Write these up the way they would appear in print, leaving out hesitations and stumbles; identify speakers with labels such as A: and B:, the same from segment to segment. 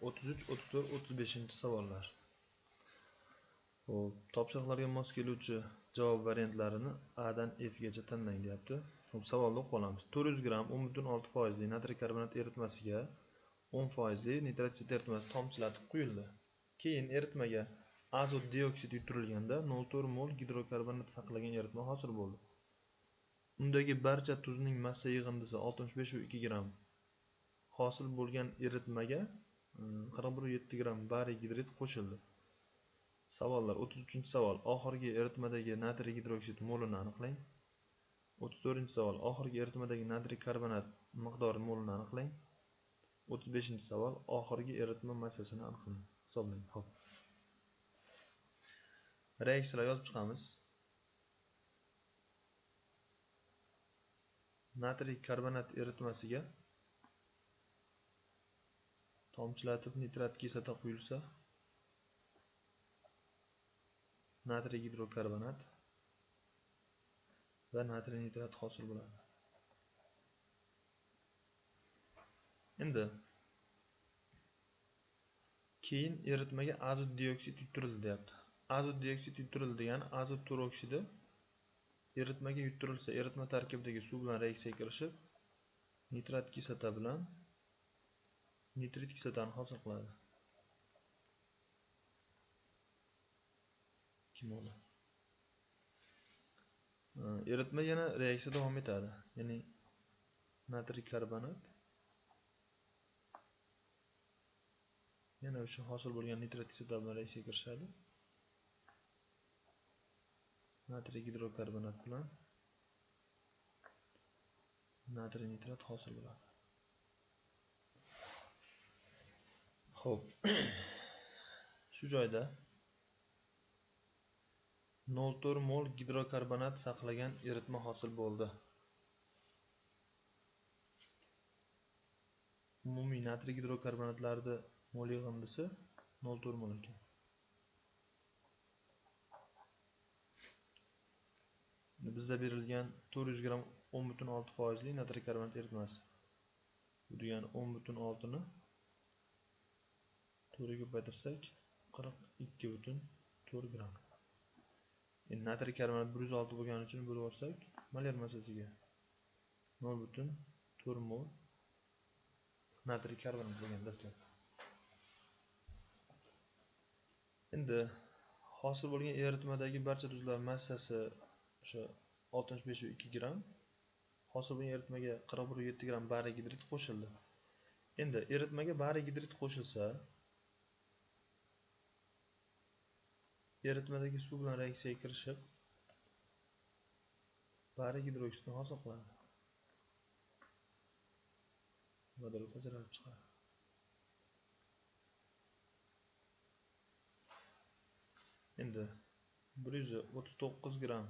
A: 33, 34, 35-savollar. Xo'p, topshiriqlarga mos keluvchi javob variantlarini A dan F gacha tanlang deyapti. Xo'p, savolni o'qib olamiz. 400 gramm 10,6 foizli natriy karbonat eritmasiga 10 foizli nitrat eritmasi tomchilatib quyildi. Keyin eritmaga azot dioksid yutirilganda 0,4 mol gidrokarbonat saqlagan eritma hosil bo'ldi. Undagi barcha tuzning massa yig'indisi 65,2 gramm. Hosil bo'lgan eritmaga 41,7 gramm bariy gidrid qo'shildi. Savollar. 33-savol. Oxirgi eritmadagi natriy gidroksid molini aniqlang. 34-savol. Oxirgi eritmadagi natriy karbonat miqdori molini aniqlang. 35-savol. Oxirgi eritma massasini aniqlang. Hisoblang. Xo'p. Reaksiyalar yozib chiqamiz. Natriy karbonat eritmasiga tomchilatib nitrat kislota quyilsa, natriy gidrokarbonat va natriy nitrat hosil bo'ladi. Endi keyin eritmaga azot dioksid yutirildi deyapti. Azot dioksid yutirildi degani azot to'roksidi eritmaga yutirilsa, eritma tarkibidagi suv bilan reaksiyaga kirishib, nitrat kislota bilan nitrit kislotani hosil qiladi. 2 mol. Eritma yana reaksiya davom etadi. Ya'ni natriy karbonat yana o'sha hosil bo'lgan nitrat kislota bilan reaksiyaga kirishadi. Natriy gidrokarbonat bilan natriy nitrat hosil bo'ladi. Xo'p. Shu joyda 0,4 mol gidrokarbonat saqlagan eritma hosil bo'ldi. Umumiy natriy gidrokarbonatlarning mol yig'indisi 0,4 mol ekan. Bizda berilgan 400 gramm 10,6 foizli natriy karbonat eritmasi. Bu degani 10,6 ni 4 ga ko'paytirsak 42,4 gramm. Endi natriy karbonat 106 bo'lgani uchun bo'lib olsak, molar massasiga 0,4 mol natriy karbonat bo'lgan dastlab. Endi hosil bo'lgan eritmadagi barcha tuzlar massasi o'sha 65,2 gramm. Hosil bo'lgan eritmaga 41,7 gramm bariy gidrid qo'shildi. Endi eritmaga bariy gidrid qo'shilsa, eritmadagi suv bilan reaksiyaga kirishib, bariy gidroksidni hosil qiladi. Vodorod ajralib chiqadi. Endi 139 gramm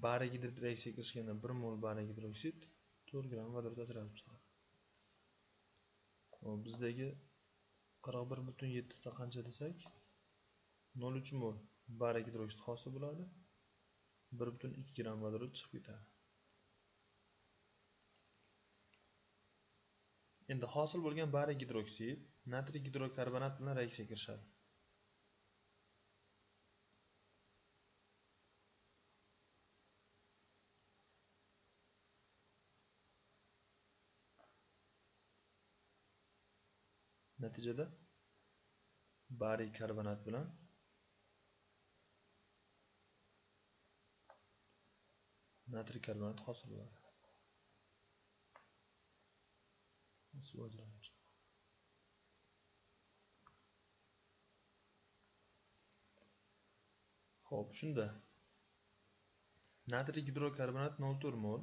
A: bariy gidrid reaksiyaga kirishganda 1 mol bariy gidroksid 4 gramm vodorod ajralib chiqadi. Xo'p, bizdagi 41,7 ta qancha desak, 0,3 mol bariy gidroksid hosil bo'ladi. 1,2 gramm vodorod chiqib ketadi. Endi hosil bo'lgan bariy gidroksid natriy gidrokarbonat bilan reaksiyaga kirishadi. Natijada bariy karbonat bilan natriy karbonat hosil bo'ladi. Suv ajralib chiqadi. Xo'p, shunda natriy gidrokarbonat 0,4 mol,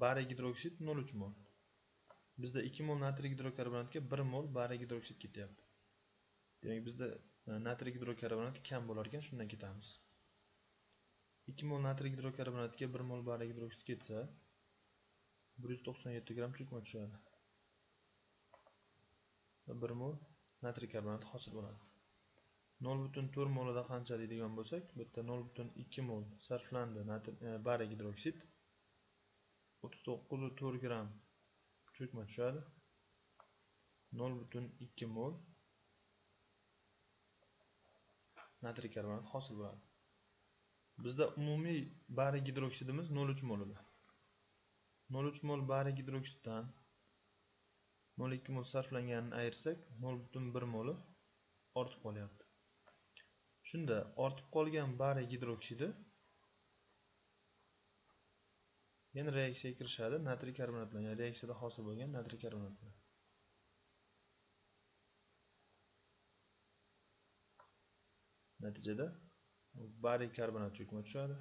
A: bariy gidroksid 0,3 mol. Bizda 2 mol natriy gidrokarbonatga 1 mol bariy gidroksid ketyapti. Demak, bizda natriy gidrokarbonat kam bo'lar ekan, shundan ketamiz. 2 mol natriy gidrokarbonatga 1 mol bariy gidroksid ketsa, 197 gramm cho'kma tushadi. Va 1 mol natriy karbonat hosil bo'ladi. 0,4 molida qancha deydigan bo'lsak, bu yerda 0,2 mol sarflandi bariy gidroksid, 39,4 gramm cho'kma tushadi. 0,2 mol natriy karbonat hosil bo'ladi. Bizda umumiy bariy gidroksidimiz 0,3 mol edi. 0,3 mol bariy gidroksiddan 0,2 mol sarflanganini ayirsak, 0,1 moli ortib qolyapti. Shunda ortib qolgan bariy gidroksidi yana reaksiyaga kirishadi natriy karbonat bilan, ya'ni reaksiyada hosil bo'lgan natriy karbonat bilan. Natijada bariy karbonat cho'kma tushadi.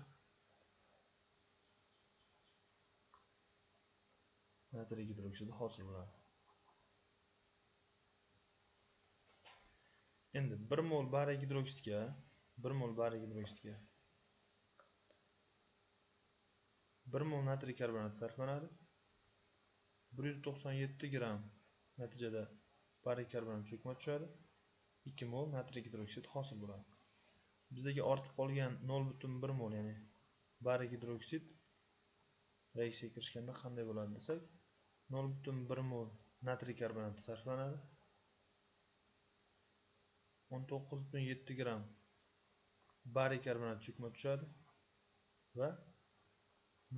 A: Natriy gidroksidi hosil bo'ladi. Endi 1 mol bariy gidroksidga 1 mol bariy gidroksidga 1 mol natriy karbonat sarflanadi. 197 gram natijada bariy karbonat cho'kma tushadi. 2 mol natriy gidroksid hosil bo'ladi. Bizdagi ortib qolgan 0,1 mol, ya'ni bariy gidroksid reaksiyaga kirishganda qanday bo'ladi desak, 0,1 mol natriy karbonat sarflanadi. 19,7 gram bariy karbonat cho'kma tushadi va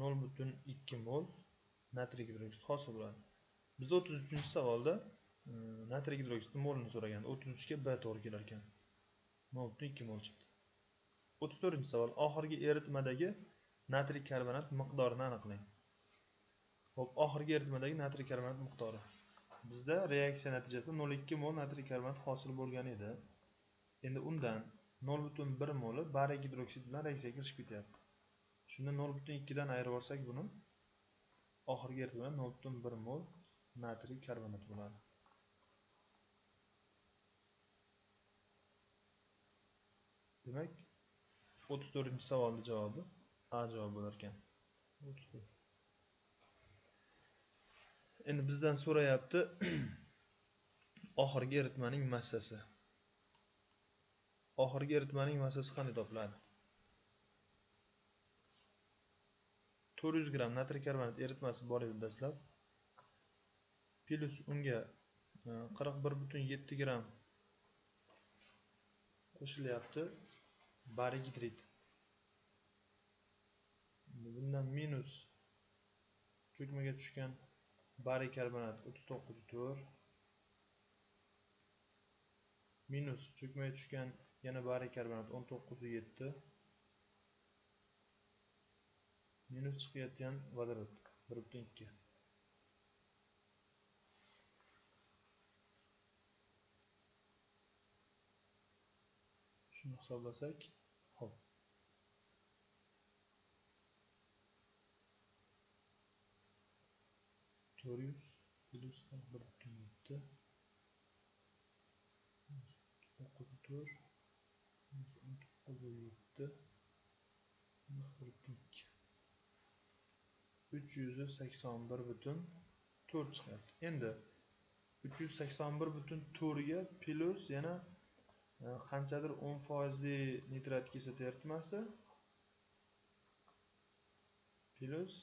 A: 0,2 mol natriy gidroksid hosil bo'ladi. Bizda 33-savolda natriy gidroksidning molini so'ragan. 33 ga B to'g'ri kelar ekan. 0,2 mol chiqdi. 34-savol. Oxirgi eritmadagi natriy karbonat miqdorini aniqlang. Xo'p, oxirgi eritmadagi natriy karbonat miqdori. Bizda reaksiya natijasida 0,2 mol natriy karbonat hosil bo'lgan edi. Endi undan 0,1 moli bariy gidroksid bilan reaksiyaga kirishib ketyapti. Shunda 0,2 dan ayirib olsak buni, oxirgi eritmada 0,1 mol natriy karbonat bo'ladi. Demak, 34-savolning javobi A javobi bo'lar ekan. 34. Endi bizdan so'rayapti oxirgi eritmaning massasi. Oxirgi eritmaning massasi qanday topiladi? 400 gram natriy karbonat eritmasi bor edi dastlab. Plus unga 41,7 gram qo'shilyapti bariy gidrid. Bundan minus cho'kmaga tushgan bariy karbonat 39,4 minus cho'kmaga tushgan yana bariy karbonat 19,7 minus chiqayotgan vodorod 1,2. Shuni hisoblasak, xo'p. 400 plus 1,7 9,4 minus 19,7 minus 1,2 381,4 chiqyapti. Endi 381,4 ga plus yana qanchadir 10% nitrat kislota eritmasi plus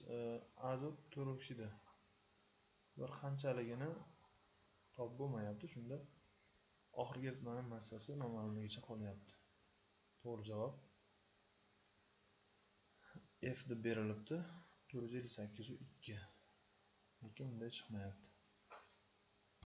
A: azot to'roksidi bir qanchaligini topib bo'lmayapti. Shunda oxirgi eritmaning massasi noma'lumligicha qolyapti. To'g'ri javob F deb berilibdi. 458,2. Lekin unday chiqmayapti.